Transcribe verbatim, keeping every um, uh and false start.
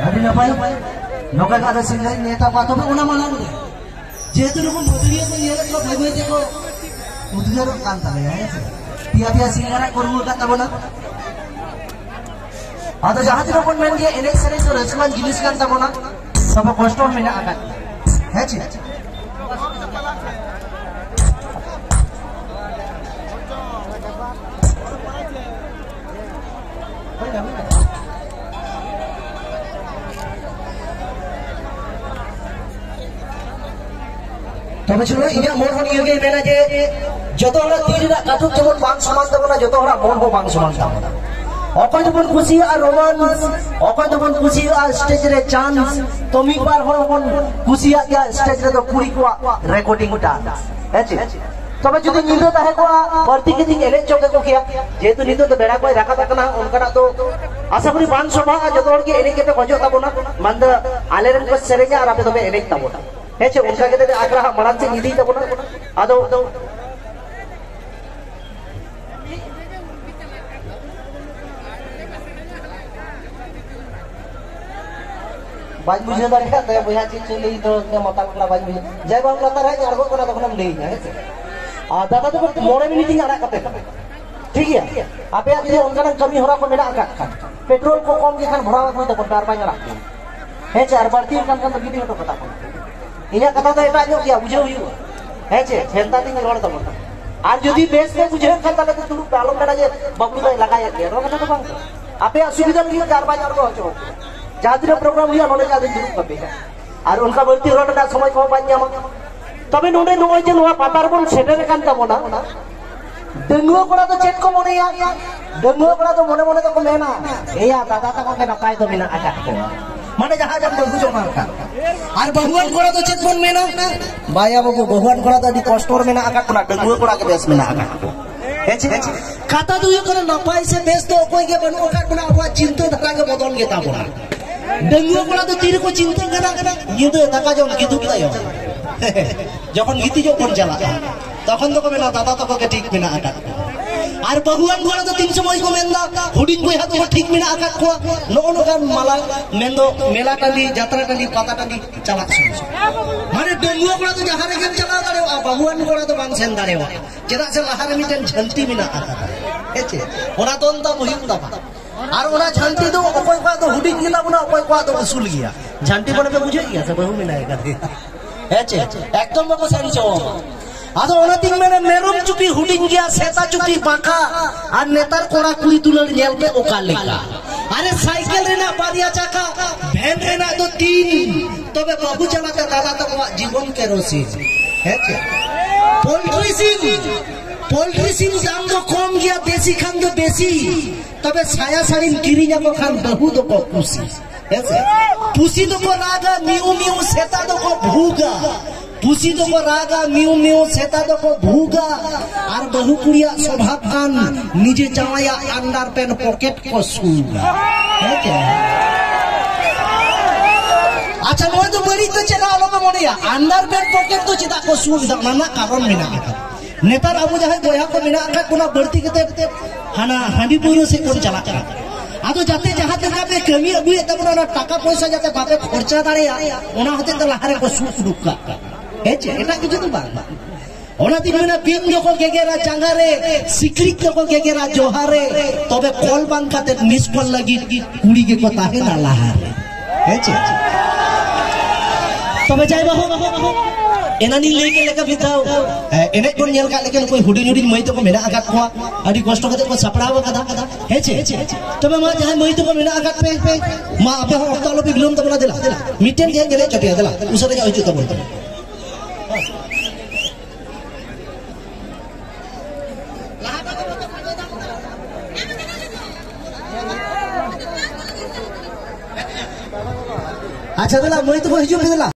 ᱟᱹᱰᱤ ᱱᱟᱯᱟᱭ᱾ ᱱᱚᱝᱠᱟ ᱜᱮ ᱟᱫᱚ ᱥᱤᱝᱜᱟᱨ ᱤᱧ ᱱᱮᱣᱛᱟ ᱠᱚᱣᱟ, ᱛᱚᱵᱮ ᱚᱱᱟ ᱢᱟᱲᱟᱝ ᱨᱮ ᱡᱮᱦᱮᱛᱩ ᱱᱩᱠᱩ ᱢᱟᱹᱫᱟᱹᱲᱤᱭᱟᱹ ᱠᱚ ᱧᱮᱞᱮᱫ ᱠᱚᱣᱟ, ᱵᱟᱹᱭ ᱵᱟᱹᱭ ᱛᱮᱠᱚ ᱩᱫᱽᱜᱟᱹᱨᱚᱜ ᱠᱟᱱ ᱛᱟᱞᱮᱭᱟ, ᱦᱮᱸ ᱥᱮ? ᱯᱮᱭᱟ ᱯᱮᱭᱟ ᱥᱤᱝᱜᱟᱨᱟᱜ ᱠᱚ ᱨᱩᱣᱟᱹᱲ ᱠᱟᱱ ᱛᱟᱵᱚᱱᱟ᱾ ᱟᱫᱚ ᱡᱟᱦᱟᱸ ᱛᱤᱱᱟᱹᱜ ᱵᱚᱱ ᱢᱮᱱ ᱜᱮᱭᱟ, ᱮᱱᱮᱡ ᱥᱮᱨᱮᱧ ᱫᱚ ᱨᱟᱹᱥᱠᱟᱹᱣᱟᱱ ᱡᱤᱱᱤᱥ ᱠᱟᱱ ᱛᱟᱵᱚᱱᱟ, ᱛᱚᱵᱮ ᱠᱚᱥᱴᱚ ᱦᱚᱸ ᱢᱮᱱᱟᱜ ᱟᱠᱟᱫ ᱜᱮᱭᱟ, ᱦᱮᱸ ᱪᱮ? ᱛᱚᱵᱮ ᱪᱚᱞᱚ, ᱤᱧᱟᱹᱜ ᱢᱚᱱ ᱦᱚᱸ ᱱᱤᱭᱟᱹ ᱜᱮᱭ ᱢᱮᱱᱟ ᱡᱮ ᱡᱚᱛᱚ ᱦᱚᱲᱟᱜ ᱛᱤ ᱨᱮᱱᱟᱜ ᱠᱟᱹᱴᱩᱵ ᱡᱮᱢᱚᱱ ᱵᱟᱝ ᱥᱚᱢᱟᱱ ᱛᱟᱵᱚᱱᱟ, ᱡᱚᱛᱚ ᱦᱚᱲᱟᱜ ᱢᱚᱱ ᱦᱚᱸ ᱵᱟᱝ ᱥᱚᱢᱟᱱ ᱛᱟᱵᱚᱱᱟ᱾ ᱚᱠᱚᱭ ᱫᱚᱵᱚᱱ ᱠᱩᱥᱤᱭᱟᱜᱼᱟ ᱨᱳᱢᱟᱱᱥ, ᱚᱠᱚᱭ ᱫᱚᱵᱚᱱ ᱠᱩᱥᱤᱭᱟᱜᱼᱟ ᱥᱴᱮᱡ ᱨᱮ ᱪᱟᱱᱥ, ᱛᱚ ᱢᱤᱫ ᱵᱟᱨ ᱦᱚᱲ ᱵᱚᱱ ᱠᱩᱥᱤᱭᱟᱜ ᱜᱮᱭᱟ ᱥᱴᱮᱡ ᱨᱮᱫᱚ ᱠᱩᱲᱤ ᱠᱚᱣᱟᱜ ᱨᱮᱠᱚᱨᱰᱤᱝ ᱰᱟᱱᱥ, ᱦᱮᱸ ᱪᱮ? ᱛᱚᱵᱮ ᱡᱩᱫᱤ ᱧᱤᱫᱟᱹ ᱛᱟᱦᱮᱸ ᱠᱚᱜᱼᱟ, ᱵᱟᱹᱲᱛᱤ ᱜᱮ ᱛᱤᱧ ᱮᱱᱮᱡ ᱪᱚ ᱠᱮᱠᱚ ᱠᱮᱭᱟ, ᱡᱮᱦᱮᱛᱩ ᱱᱤᱛᱚᱜ ᱫᱚ ᱵᱮᱲᱟ ᱠᱚᱭ ᱨᱟᱠᱟᱵ ᱟᱠᱟᱱᱟ, ᱚᱱᱠᱟᱱᱟᱜ ᱫᱚ ᱟᱥᱟ ᱠᱚᱨᱤ ᱵᱟᱝ ᱥᱚᱵᱷᱟᱜᱼᱟ᱾ ᱡᱚᱛᱚ ᱦᱚᱲ ᱜᱮ ᱮᱱᱮᱡ ᱜᱮᱯᱮ ᱠᱷᱚᱡᱚᱜ ᱛᱟᱵᱚᱱᱟ, ᱢᱟᱱᱫᱟ ᱟᱞᱮ ᱨᱮᱱ ᱠᱚ ᱥᱮᱨᱮᱧᱟ ᱟᱨ ᱟᱯᱮ ᱫᱚᱯᱮ ᱮᱱᱮᱡ ᱛᱟᱵᱚᱱᱟ, ᱦᱮᱸ ᱪᱮ? ᱚᱱᱠᱟ ᱠᱟᱛᱮ ᱟᱠᱷᱲᱟ ᱦᱟᱸᱜ ᱢᱟᱲᱟᱝ ᱥᱮᱫ ᱤᱫᱤᱭ ᱛᱟᱵᱚᱱᱟ᱾ ᱟᱫᱚ ᱵᱟᱹᱧ ᱵᱩᱡᱷᱟᱹᱣ ᱫᱟᱲᱮᱭᱟᱜ ᱛᱟᱭᱟ ᱵᱚᱭᱦᱟ, ᱪᱮᱫ ᱪᱚᱭ ᱞᱟᱹᱭ ᱫᱚ, ᱢᱟᱛᱟᱞ ᱠᱟᱱᱟ, ᱵᱟᱹᱧ ᱵᱩᱡᱷᱟᱹᱣ᱾ ᱡᱟᱭ ᱵᱟᱝ, ᱞᱟᱛᱟᱨ ᱨᱮ ᱟᱬᱜᱚᱜ ᱠᱟᱱᱟ, ᱛᱚᱠᱷᱚᱱᱮᱢ ᱞᱟᱹᱭᱟᱹᱧᱟ, ᱦᱮᱸ ᱥᱮ? ᱟᱨ ᱫᱟᱫᱟ ᱛᱟᱠᱚ ᱢᱚᱬᱮ ᱢᱤᱱᱤᱴ ᱤᱧ ᱟᱲᱟᱜ ᱠᱟᱛᱮ, ᱴᱷᱤᱠ ᱜᱮᱭᱟ? ᱟᱯᱮᱭᱟᱜ ᱡᱩᱫᱤ ᱚᱱᱠᱟᱱᱟᱜ ᱠᱟᱹᱢᱤ ᱦᱚᱨᱟ ᱠᱚ ᱢᱮᱱᱟᱜ ᱟᱠᱟᱫ ᱠᱷᱟᱱ, ᱯᱮᱴᱨᱳᱞ ᱠᱚ ᱠᱚᱢ ᱜᱮ ᱠᱷᱟᱱ ᱵᱷᱚᱨᱟᱣ ᱟᱹᱜᱩᱭ ᱛᱟᱵᱚᱱ ᱯᱮ, ᱟᱨ ᱵᱟᱹᱧ ᱟᱲᱟᱜ ᱯᱮᱭᱟ, ᱦᱮᱸ ᱪᱮ? ᱟᱨ ᱵᱟᱹᱲᱛᱤ ᱟᱠᱟᱱ ᱠᱷᱟᱱ ᱫᱚ ᱜᱤᱰᱤ ᱦᱚᱴᱚ ᱠᱟᱛᱟ ᱠᱚ᱾ ᱤᱧᱟᱹᱜ ᱠᱟᱛᱷᱟ ᱫᱚ ᱮᱴᱟᱜ ᱧᱚᱜ ᱜᱮᱭᱟ, ᱵᱩᱡᱷᱟᱹᱣ ᱦᱩᱭᱩᱜᱼᱟ, ᱦᱮᱸ ᱪᱮ? ᱵᱷᱮᱱᱛᱟ ᱛᱤᱧ ᱨᱚᱲ ᱛᱟᱵᱚᱱ᱾ ᱟᱨ ᱡᱩᱫᱤ ᱵᱮᱥ ᱯᱮ ᱵᱩᱡᱷᱟᱹᱣ ᱠᱷᱟᱱ, ᱛᱟᱦᱞᱮ ᱫᱚ ᱫᱩᱲᱩᱵ ᱯᱮ, ᱟᱞᱚᱢ ᱢᱮᱱᱟ ᱡᱮ ᱵᱟᱹᱵᱞᱩ ᱫᱚᱭ ᱞᱟᱜᱟᱭᱮᱫ ᱞᱮᱭᱟ, ᱱᱚᱣᱟ ᱠᱟᱛᱷᱟ ᱫᱚ ᱵᱟᱝ ᱠᱟᱱᱟ᱾ ᱟᱯᱮᱭᱟᱜ ᱥᱩᱵᱤᱫᱷᱟ ᱞᱟᱹᱜᱤᱫ ᱜᱮ, ᱟᱨ ᱵᱟᱹᱧ ᱟᱬᱜᱚ ᱦᱚᱪᱚ ᱟᱯᱮᱭᱟ᱾ ᱡᱟᱦᱟᱸ ᱛᱤᱱᱟᱹᱜ ᱯᱨᱳᱜᱨᱟᱢ ᱦᱩᱭᱩᱜᱼᱟ, ᱱᱚᱰᱮ ᱜᱮ ᱟᱫᱚᱧ ᱫᱩᱲᱩᱵ ᱠᱟᱯᱮᱭᱟ᱾ ᱟᱨ ᱚᱱᱠᱟ ᱵᱟᱹᱲᱛᱤ ᱨᱚᱲ ᱨᱮᱱᱟᱜ ᱥᱚᱢᱚᱭ ᱠᱚᱦᱚᱸ ᱵᱟᱹᱧ ᱧᱟᱢᱟ᱾ ᱛᱚᱵᱮ ᱱᱚᱰᱮ ᱱᱚᱜᱼᱚᱭ ᱡᱮ ᱱᱚᱣᱟ ᱯᱟᱛᱟ ᱨᱮᱵᱚᱱ ᱥᱮᱴᱮᱨ ᱟᱠᱟᱱ ᱛᱟᱵᱚᱱᱟ, ᱰᱟᱺᱜᱩᱣᱟᱹ ᱠᱚᱲᱟ ᱫᱚ ᱪᱮᱫ ᱠᱚ ᱢᱚᱱᱮᱭᱟ? ᱰᱟᱺᱜᱩᱣᱟᱹ ᱠᱚᱲᱟ ᱫᱚ ᱢᱚᱱᱮ ᱢᱚᱱᱮ ᱫᱚᱠᱚ ᱢᱮᱱᱟ, "ᱮᱭᱟ, ᱫᱟᱫᱟ ᱛᱟᱠᱚ ᱜᱮ ᱱᱟᱯᱟᱭ ᱫᱚ ᱢᱮᱱᱟᱜ ᱟᱠᱟᱫ ᱠᱚᱣᱟ", ᱢᱟᱱᱮ ᱡᱟᱦᱟᱸ ᱡᱮᱢ ᱵᱟᱹᱦᱩ ᱡᱚᱝ ᱟᱠᱟᱫ᱾ ᱟᱨ ᱵᱟᱹᱦᱩᱣᱟᱱ ᱠᱚᱲᱟ ᱫᱚ ᱪᱮᱫ ᱵᱚᱱ ᱢᱮᱱᱟ? ᱵᱟᱭᱟ ᱵᱟᱹᱵᱩ, ᱵᱟᱹᱦᱩᱣᱟᱱ ᱠᱚᱲᱟ ᱫᱚ ᱟᱹᱰᱤ ᱠᱚᱥᱴᱚ ᱨᱮ ᱢᱮᱱᱟᱜ ᱟᱠᱟᱫ ᱵᱚᱱᱟ, ᱰᱟᱺᱜᱩᱣᱟᱹ ᱠᱚᱲᱟ ᱜᱮ ᱵᱮᱥ ᱢᱮᱱᱟᱜ ᱟᱠᱟᱫ ᱠᱚᱣᱟ᱾ ᱦᱮᱸ ᱪᱮ? ᱠᱟᱛᱷᱟ ᱫᱚ ᱦᱩᱭᱩᱜ ᱠᱟᱱᱟ, ᱱᱟᱯᱟᱭ ᱥᱮ ᱵᱮᱥ ᱫᱚ ᱚᱠᱚᱭ ᱜᱮ ᱵᱟᱹᱱᱩᱜ ᱟᱠᱟᱫ ᱵᱚᱱᱟ, ᱟᱵᱚᱣᱟᱜ ᱪᱤᱱᱛᱟᱹ ᱫᱷᱟᱨᱟ ᱜᱮ ᱵᱚᱫᱚᱞ ᱜᱮ ᱛᱟᱵᱚᱱᱟ᱾ ᱰᱟᱺᱜᱩᱣᱟᱹ ᱠᱚᱲᱟ ᱫᱚ ᱛᱤ ᱨᱮᱠᱚ ᱪᱤᱱᱛᱟᱹᱜ ᱠᱟᱱᱟ? ᱧᱤᱫᱟᱹ ᱫᱟᱠᱟ ᱡᱚᱢ ᱠᱤᱫᱩᱵ ᱛᱟᱭᱚᱢ᱾ ᱡᱚᱠᱷᱚᱱ ᱜᱤᱛᱤᱡᱚᱜ ᱵᱚᱱ ᱪᱟᱞᱟᱜᱼᱟ, ᱛᱚᱠᱷᱚᱱ ᱫᱚᱠᱚ ᱢᱮᱱᱟ, "ᱫᱟᱫᱟ ᱛᱟᱠᱚ ᱜᱮ ᱴᱷᱤᱠ ᱢᱮᱱᱟᱜ ᱟᱠᱟᱫ ᱠᱚᱣᱟ᱾" ᱟᱨ ᱵᱟᱹᱦᱩᱣᱟᱱ ᱠᱚᱲᱟ ᱫᱚ ᱛᱤᱱ ᱥᱚᱢᱚᱭ ᱠᱚ ᱢᱮᱱᱫᱟ, ᱦᱩᱰᱤᱧ ᱵᱚᱭᱦᱟ ᱫᱚᱠᱚ ᱴᱷᱤᱠ ᱢᱮᱱᱟᱜ ᱟᱠᱟᱫ ᱠᱚᱣᱟ᱾ ᱱᱚᱜᱼᱚ ᱱᱚᱝᱠᱟᱱ ᱢᱟᱞᱟ ᱢᱮᱱᱫᱚ ᱢᱮᱞᱟ ᱴᱟᱺᱰᱤ, ᱡᱟᱛᱨᱟ ᱴᱟᱺᱰᱤ, ᱯᱟᱛᱟ ᱴᱟᱺᱰᱤ ᱪᱟᱞᱟᱜ ᱥᱚᱢᱚᱭ, ᱢᱟᱱᱮ ᱰᱟᱺᱜᱩᱣᱟᱹ ᱠᱚᱲᱟ ᱫᱚ ᱡᱟᱦᱟᱸ ᱨᱮᱜᱮᱢ ᱪᱟᱞᱟᱣ ᱫᱟᱲᱮᱭᱟᱜᱼᱟ, ᱵᱟᱹᱦᱩᱣᱟᱱ ᱠᱚᱲᱟ ᱫᱚ ᱵᱟᱢ ᱥᱮᱱ ᱫᱟᱲᱮᱭᱟᱜᱼᱟ᱾ ᱪᱮᱫᱟᱜ ᱥᱮ ᱞᱟᱦᱟ ᱨᱮ ᱢᱤᱫᱴᱮᱱ ᱡᱷᱟᱹᱱᱴᱤ ᱢᱮᱱᱟᱜ ᱟᱠᱟᱫᱟ, ᱦᱮᱸ ᱪᱮ? ᱚᱱᱟ ᱫᱚᱱ ᱛᱟᱢ ᱦᱩᱭᱩᱜ ᱛᱟᱢᱟ᱾ ᱟᱨ ᱚᱱᱟ ᱡᱷᱟᱹᱱᱴᱤ ᱫᱚ ᱚᱠᱚᱭ ᱠᱚᱣᱟᱜ ᱫᱚ ᱦᱩᱰᱤᱧ ᱜᱮᱛᱟ ᱵᱚᱱᱟ, ᱚᱠᱚᱭ ᱠᱚᱣᱟᱜ ᱫᱚ ᱩᱥᱩᱞ ᱜᱮᱭᱟ᱾ ᱡᱷᱟᱹᱱᱴᱤ ᱢᱟᱱᱮ ᱯᱮ ᱵᱩᱡᱷᱟᱹᱣ ᱜᱮᱭᱟ ᱥᱮ? ᱵᱟᱹᱦᱩ ᱢᱮᱱᱟᱭ ᱠᱟᱫᱮᱭᱟ, ᱦᱮᱸ ᱪᱮ? ᱮᱠᱫᱚᱢ ᱵᱟᱠᱚ ᱥᱮᱱ ᱦᱚᱪᱚᱣᱟᱢᱟ᱾ ᱟᱫᱚ ᱚᱱᱟᱛᱤᱧ ᱢᱮᱱᱟ, ᱢᱮᱨᱚᱢ ᱪᱩᱯᱤ ᱦᱩᱰᱤᱧ ᱜᱮᱭᱟ, ᱥᱮᱛᱟ ᱪᱩᱯᱤ ᱵᱟᱸᱠᱟ, ᱟᱨ ᱱᱮᱛᱟᱨ ᱠᱚᱲᱟ ᱠᱩᱲᱤ ᱫᱩᱞᱟᱹᱲ ᱧᱮᱞ ᱯᱮ ᱚᱠᱟ ᱞᱮᱠᱟ᱾ ᱟᱨᱮ, ᱥᱟᱭᱠᱮᱞ ᱨᱮᱱᱟᱜ ᱵᱟᱨᱭᱟ ᱪᱟᱠᱟ, ᱵᱷᱮᱱ ᱨᱮᱱᱟᱜ ᱫᱚ ᱛᱤᱱ, ᱛᱚᱵᱮ ᱵᱟᱹᱦᱩ ᱪᱟᱞᱟᱛᱮ ᱫᱟᱫᱟ ᱛᱟᱠᱚᱣᱟᱜ ᱡᱤᱵᱚᱱ ᱠᱮᱨᱳᱥᱤᱱ᱾ ᱦᱮᱸ ᱪᱮ? ᱯᱳᱞᱴᱨᱤ ᱥᱤᱢ, ᱯᱳᱞᱴᱨᱤ ᱥᱤᱢ ᱫᱟᱢ ᱫᱚ ᱠᱚᱢ ᱜᱮᱭᱟ, ᱫᱮᱥᱤ ᱠᱷᱟᱱ ᱫᱚ ᱵᱮᱥᱤ, ᱛᱚᱵᱮ ᱥᱟᱭᱟ ᱥᱟᱹᱲᱤᱢ ᱠᱤᱨᱤᱧ ᱟᱠᱚ ᱠᱷᱟᱱ ᱵᱟᱹᱦᱩ ᱫᱚᱠᱚ ᱠᱩᱥᱤ᱾ ᱦᱮᱸ ᱥᱮ? ᱯᱩᱥᱤ ᱫᱚᱠᱚ ᱨᱟᱜᱟ, ᱢᱤᱭᱩ ᱢᱤᱭᱩ ᱥᱮᱛᱟ ᱫᱚᱠᱚ ᱵᱷᱩᱜᱟ᱾ ᱯᱩᱥᱤ ᱫᱚᱠᱚ ᱨᱟᱜᱟ, ᱢᱤᱭᱩ ᱢᱤᱭᱩ ᱥᱮᱛᱟ ᱫᱚᱠᱚ ᱵᱷᱩᱜᱟ᱾ ᱟᱨ ᱵᱟᱹᱦᱩ ᱠᱩᱲᱤᱭᱟᱜ ᱥᱚᱵᱷᱟᱵ ᱠᱷᱟᱱ ᱱᱤᱡᱮ ᱡᱟᱶᱟᱭᱟᱜ ᱟᱱᱰᱟᱨ ᱯᱮᱱ ᱯᱚᱠᱮᱴ ᱠᱚ ᱥᱩᱜᱟ᱾ ᱦᱮᱸ ᱪᱮ? ᱟᱪᱪᱷᱟ, ᱱᱚᱣᱟ ᱫᱚ ᱵᱟᱹᱲᱤᱡ ᱫᱚ ᱪᱮᱫ ᱦᱚᱸ ᱟᱞᱚᱯᱮ ᱢᱚᱱᱮᱭᱟ, ᱟᱱᱰᱟᱨ ᱯᱮᱱ ᱯᱚᱠᱮᱴ ᱫᱚ ᱪᱮᱫᱟᱜ ᱠᱚ ᱥᱩᱜ ᱮᱫᱟ, ᱚᱱᱟ ᱨᱮᱱᱟᱜ ᱠᱟᱨᱚᱱ ᱢᱮᱱᱟᱜ ᱟᱠᱟᱫᱟ᱾ ᱱᱮᱛᱟᱨ ᱟᱵᱚ ᱡᱟᱦᱟᱸᱭ ᱵᱚᱭᱦᱟ ᱠᱚ ᱢᱮᱱᱟᱜ ᱟᱠᱟᱫ ᱵᱚᱱᱟ, ᱵᱟᱹᱲᱛᱤ ᱠᱟᱛᱮ ᱦᱟᱱᱟ ᱦᱟᱺᱰᱤ ᱯᱟᱹᱣᱨᱟᱹ ᱥᱮᱫ ᱵᱚᱱ ᱪᱟᱞᱟᱜ ᱠᱟᱱᱟ᱾ ᱟᱫᱚ ᱡᱟᱛᱮ ᱡᱟᱦᱟᱸ ᱞᱮᱠᱟ ᱯᱮ ᱠᱟᱹᱢᱤ ᱟᱹᱜᱩᱭᱮᱫ ᱛᱟᱵᱚᱱᱟ, ᱚᱱᱟ ᱴᱟᱠᱟ ᱯᱚᱭᱥᱟ ᱡᱟᱛᱮ ᱵᱟᱯᱮ ᱠᱷᱚᱨᱪᱟ ᱫᱟᱲᱮᱭᱟᱜ, ᱚᱱᱟ ᱦᱚᱛᱮᱡ ᱛᱮ ᱞᱟᱦᱟ ᱨᱮᱠᱚ ᱥᱩᱜ ᱩᱰᱩᱠ ᱠᱟᱜ ᱠᱟᱱᱟ᱾ ᱦᱮᱸ ᱪᱮ? ᱮᱴᱟᱜ ᱠᱤᱪᱷᱩ ᱫᱚ ᱵᱟᱝ᱾ ᱚᱱᱟᱛᱤᱧ ᱢᱮᱱᱟ, ᱵᱤᱧ ᱫᱚᱠᱚ ᱜᱮᱜᱮᱨᱟ ᱡᱟᱸᱜᱟ ᱨᱮ, ᱥᱤᱠᱲᱤᱡ ᱫᱚᱠᱚ ᱜᱮᱜᱮᱨᱟ ᱡᱚᱦᱟ ᱨᱮ, ᱛᱚᱵᱮ ᱠᱚᱞ ᱵᱟᱝ ᱠᱟᱛᱮ ᱢᱤᱥ ᱠᱚᱞ ᱞᱟᱹᱜᱤᱫ ᱠᱩᱲᱤ ᱜᱮᱠᱚ ᱛᱟᱦᱮᱱᱟ ᱞᱟᱦᱟ ᱨᱮ᱾ ᱦᱮᱸ ᱪᱮ? ᱛᱚᱵᱮ ᱡᱟᱭ ᱵᱟᱹᱦᱩ, ᱮᱱᱟᱱᱤᱧ ᱞᱟᱹᱭ ᱠᱮᱫ ᱞᱮᱠᱟ ᱢᱤᱫ ᱫᱷᱟᱣ, ᱮ, ᱮᱱᱮᱡ ᱵᱚᱱ ᱧᱮᱞ ᱠᱟᱜ ᱞᱮᱠᱟ, ᱱᱩᱠᱩ ᱦᱩᱰᱤᱧ ᱦᱩᱰᱤᱧ ᱢᱟᱹᱭ ᱛᱟᱠᱚ ᱢᱮᱱᱟᱜ ᱟᱠᱟᱫ ᱠᱚᱣᱟ, ᱟᱹᱰᱤ ᱠᱚᱥᱴᱚ ᱠᱟᱛᱮ ᱠᱚ ᱥᱟᱯᱲᱟᱣ ᱟᱠᱟᱫᱟ᱾ ᱦᱮᱸ ᱪᱮ? ᱛᱚᱵᱮ ᱢᱟ, ᱡᱟᱦᱟᱸᱭ ᱢᱟᱹᱭ ᱛᱟᱠᱚ ᱢᱮᱱᱟᱜ ᱟᱠᱟᱫ ᱯᱮ, ᱢᱟ ᱟᱯᱮ ᱦᱚᱸ ᱚᱠᱛᱚ ᱟᱞᱚ ᱯᱮ ᱵᱤᱞᱚᱢ ᱛᱟᱵᱚᱱᱟ, ᱫᱮᱞᱟ, ᱢᱤᱫᱴᱮᱱ ᱜᱮ ᱮᱱᱮᱡ ᱪᱟᱯᱮᱭᱟ, ᱫᱮᱞᱟ, ᱩᱥᱟᱹᱨᱟ ᱧᱚᱜ ᱦᱤᱡᱩᱜ ᱛᱟᱵᱚᱱ ᱯᱮ᱾ ᱟᱪᱪᱷᱟ, ᱫᱮᱞᱟ, ᱢᱟᱹᱭ ᱛᱟᱠᱚ ᱦᱤᱡᱩᱜ ᱯᱮ, ᱫᱮᱞᱟ᱾